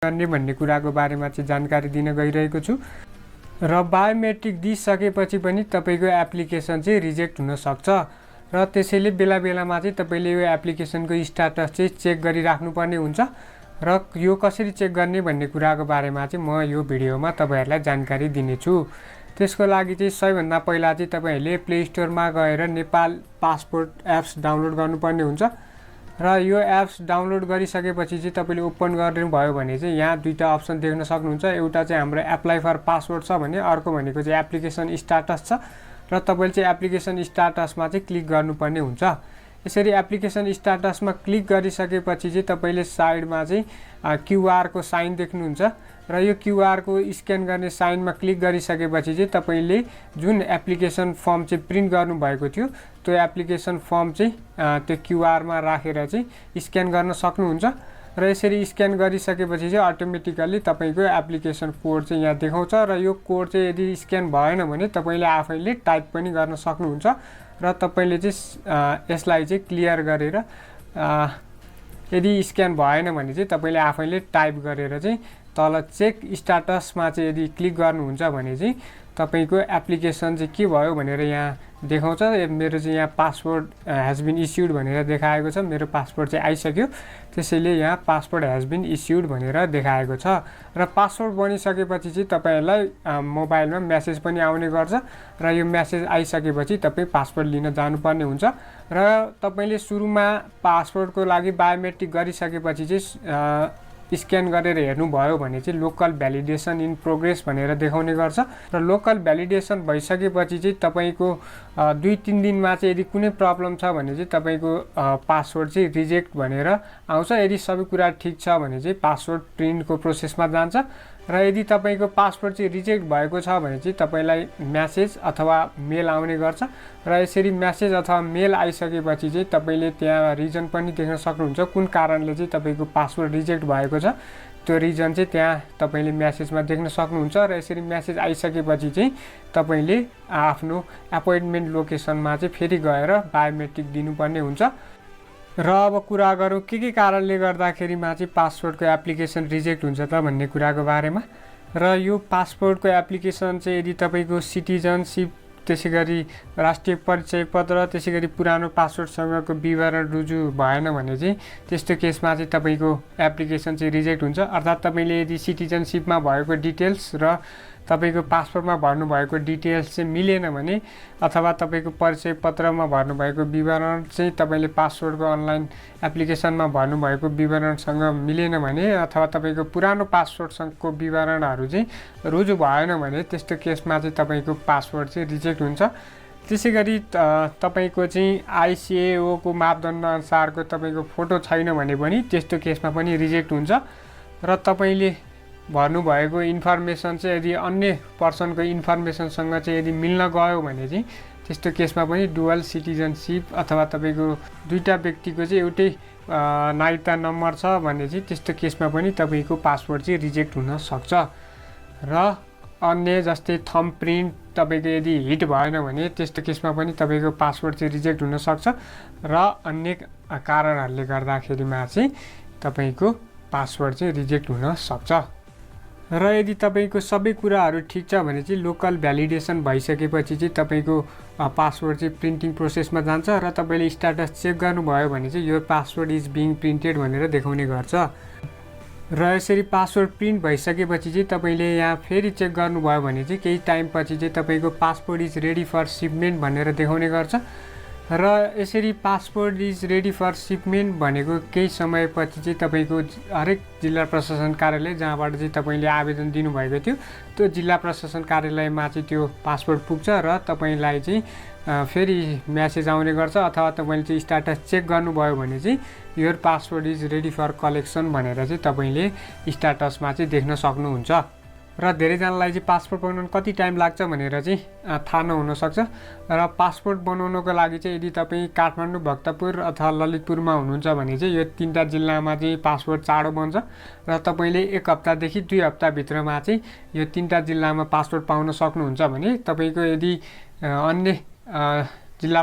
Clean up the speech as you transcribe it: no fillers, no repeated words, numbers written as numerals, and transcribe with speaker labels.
Speaker 1: गर्ने भन्ने कुराको बारेमा चाहिँ जानकारी दिन गइरहेको छु। र बायोमेट्रिक दिइसकेपछि पनि तपाईँको एप्लिकेसन चाहिँ रिजेक्ट हुन सक्छ र त्यसैले बेला बेलामा चाहिँ तपाईँले यो एप्लिकेसनको स्ट्याटस चाहिँ चेक गरिराख्नुपर्ने हुन्छ र यो कसरी चेक गर्ने भन्ने कुराको बारेमा चाहिँ म यो भिडियोमा तपाईँहरूलाई जानकारी दिनेछु। त्यसको लागि चाहिँ सबैभन्दा पहिला चाहिँ तपाईँहरूले प्ले स्टोरमा गएर नेपाल पासपोर्ट एप्स डाउनलोड गर्नुपर्ने हुन्छ र यो एप्स डाउनलोड गरिसकेपछि चाहिँ तपाईँले ओपन गर्नुभयो भने चाहिँ यहाँ दुईवटा अप्सन देख्न सक्नुहुन्छ। एउटा चाहिँ हाम्रो एप्लाई फर पासपोर्ट छ भने, अर्को भनेको चाहिँ एप्लिकेसन स्ट्याटस छ र तपाईँले चाहिँ एप्लिकेसन स्ट्याटसमा चाहिँ क्लिक गर्नुपर्ने हुन्छ। यसरी एप्लिकेसन स्ट्याटसमा क्लिक गरिसकेपछि चाहिँ तपाईँले साइडमा चाहिँ क्युआरको साइन देख्नुहुन्छ र यो क्युआरको स्क्यान गर्ने साइनमा क्लिक गरिसकेपछि चाहिँ तपाईँले जुन एप्लिकेसन फर्म चाहिँ प्रिन्ट गर्नुभएको थियो त्यो एप्लिकेसन फर्म चाहिँ त्यो क्युआरमा राखेर चाहिँ स्क्यान गर्न सक्नुहुन्छ र यसरी स्क्यान गरिसकेपछि चाहिँ अटोमेटिकली तपाईँको एप्लिकेसन कोड चाहिँ यहाँ देखाउँछ र यो कोड चाहिँ यदि स्क्यान भएन भने तपाईँले आफैले टाइप पनि गर्न सक्नुहुन्छ र तपाईँले चाहिँ यसलाई चाहिँ क्लियर गरेर यदि स्क्यान भएन भने चाहिँ तपाईँले आफैले टाइप गरेर चाहिँ तल चेक स्ट्याटसमा चाहिँ यदि क्लिक गर्नुहुन्छ भने चाहिँ तपाईँको एप्लिकेसन चाहिँ के भयो भनेर यहाँ देखाउँछ। मेरो चाहिँ यहाँ पासपोर्ट हेज बिन इस्युड भनेर देखाएको छ। मेरो पासपोर्ट चाहिँ आइसक्यो, त्यसैले यहाँ पासपोर्ट हेज बिन इस्युड भनेर देखाएको छ र पासपोर्ट बनिसकेपछि चाहिँ तपाईँहरूलाई मोबाइलमा मेसेज पनि आउने गर्छ र यो मेसेज आइसकेपछि तपाईँ पासपोर्ट लिन जानुपर्ने हुन्छ र तपाईँले सुरुमा पासपोर्टको लागि बायोमेट्रिक गरिसकेपछि चाहिँ स्क्यान गरेर हेर्नुभयो भने चाहिँ लोकल भ्यालिडेसन इन प्रोग्रेस भनेर देखाउने गर्छ र लोकल भ्यालिडेसन भइसकेपछि चाहिँ तपाईँको 2-3 दिनमा चाहिँ यदि कुनै प्रब्लम छ भने चाहिँ तपाईँको पासवर्ड चाहिँ रिजेक्ट भनेर आउँछ। यदि सबै कुरा ठिक छ भने चाहिँ पासवर्ड प्रिन्टको प्रोसेसमा जान्छ र यदि तपाईँको पासवर्ड चाहिँ रिजेक्ट भएको छ भने चाहिँ तपाईँलाई म्यासेज अथवा मेल आउने गर्छ र यसरी म्यासेज अथवा मेल आइसकेपछि चाहिँ तपाईँले त्यहाँ रिजन पनि देख्न सक्नुहुन्छ कुन कारणले चाहिँ तपाईँको पासवर्ड रिजेक्ट भएको छ। त्यो रिजन चाहिँ त्यहाँ तपाईँले म्यासेजमा देख्न सक्नुहुन्छ र यसरी म्यासेज आइसकेपछि चाहिँ तपाईँले आफ्नो एपोइन्टमेन्ट लोकेसनमा चाहिँ फेरि गएर बायोमेट्रिक दिनुपर्ने हुन्छ। र अब कुरा गरौँ के कारणले गर्दाखेरिमा चाहिँ पासपोर्टको एप्लिकेसन रिजेक्ट हुन्छ त भन्ने कुराको बारेमा। र यो पासपोर्टको एप्लिकेसन चाहिँ यदि तपाईँको सिटिजनसिप, त्यसै गरी राष्ट्रिय परिचय पत्र, त्यसै गरी पुरानो पासपोर्टसँगको विवरण रुजु भएन भने चाहिँ त्यस्तो केसमा चाहिँ तपाईँको एप्लिकेसन चाहिँ रिजेक्ट हुन्छ। अर्थात् तपाईँले यदि सिटिजनसिपमा भएको डिटेल्स र तपाईँको पासपोर्टमा भर्नुभएको डिटेल्स चाहिँ मिलेन भने अथवा तपाईँको परिचय पत्रमा भर्नुभएको विवरण चाहिँ तपाईँले पासपोर्टको अनलाइन एप्लिकेसनमा भर्नुभएको विवरणसँग मिलेन भने अथवा तपाईँको पुरानो पासपोर्टसँगको विवरणहरू चाहिँ रुजु भएन भने त्यस्तो केसमा चाहिँ तपाईँको पासपोर्ट चाहिँ रिजेक्ट हुन्छ। त्यसै गरी तपाईँको चाहिँ आइसिएओको मापदण्ड अनुसारको तपाईँको फोटो छैन भने पनि त्यस्तो केसमा पनि रिजेक्ट हुन्छ र तपाईँले भर्नुभएको इन्फर्मेसन चाहिँ यदि अन्य पर्सनको इन्फर्मेसनसँग चाहिँ यदि मिल्न गयो भने चाहिँ त्यस्तो केसमा पनि डुअल सिटिजनसिप अथवा तपाईँको दुईवटा व्यक्तिको चाहिँ एउटै नागरिकता नम्बर छ भने चाहिँ त्यस्तो केसमा पनि तपाईँको पासपोर्ट चाहिँ रिजेक्ट हुन सक्छ। र अन्य जस्तै थम्ब प्रिन्ट तपाईँको यदि हिट भएन भने त्यस्तो केसमा पनि तपाईँको पासपोर्ट चाहिँ रिजेक्ट हुन सक्छ र अन्य कारणहरूले गर्दाखेरिमा चाहिँ तपाईँको पासपोर्ट चाहिँ रिजेक्ट हुन सक्छ। र यदि तपाईँको सबै कुराहरू ठिक छ भने चाहिँ लोकल भ्यालिडेसन भइसकेपछि चाहिँ तपाईँको पासवर्ड चाहिँ प्रिन्टिङ प्रोसेसमा जान्छ र तपाईँले स्ट्याटस चेक गर्नुभयो भने चाहिँ यो पासवर्ड इज बिङ प्रिन्टेड भनेर देखाउने गर्छ। र यसरी पासवर्ड प्रिन्ट भइसकेपछि चाहिँ तपाईँले यहाँ फेरि चेक गर्नुभयो भने चाहिँ केही टाइमपछि चाहिँ तपाईँको passport is ready for shipment भनेर देखाउने गर्छ र यसरी passport is ready for shipment भनेको केही समयपछि चाहिँ तपाईँको हरेक जिल्ला प्रशासन कार्यालय जहाँबाट चाहिँ तपाईँले आवेदन दिनुभएको थियो त्यो जिल्ला प्रशासन कार्यालयमा चाहिँ त्यो पासपोर्ट पुग्छ र तपाईँलाई चाहिँ फेरि म्यासेज आउने गर्छ अथवा तपाईँले चाहिँ स्ट्याटस चेक गर्नुभयो भने चाहिँ your passport is ready for collection भनेर चाहिँ तपाईँले स्ट्याटसमा चाहिँ देख्न सक्नुहुन्छ। र धेरैजनालाई चाहिँ पासपोर्ट बनाउन कति टाइम लाग्छ भनेर चाहिँ थाहा नहुनसक्छ र पासपोर्ट बनाउनको लागि चाहिँ यदि तपाईँ काठमाडौँ, भक्तपुर अथवा ललितपुरमा हुनुहुन्छ भने चाहिँ यो 3टा जिल्लामा चाहिँ पासपोर्ट चाँडो बन्छ र तपाईँले 1 हप्तादेखि 2 हप्ताभित्रमा चाहिँ यो 3टा जिल्लामा पासपोर्ट पाउन सक्नुहुन्छ भने तपाईँको यदि अन्य जिल्ला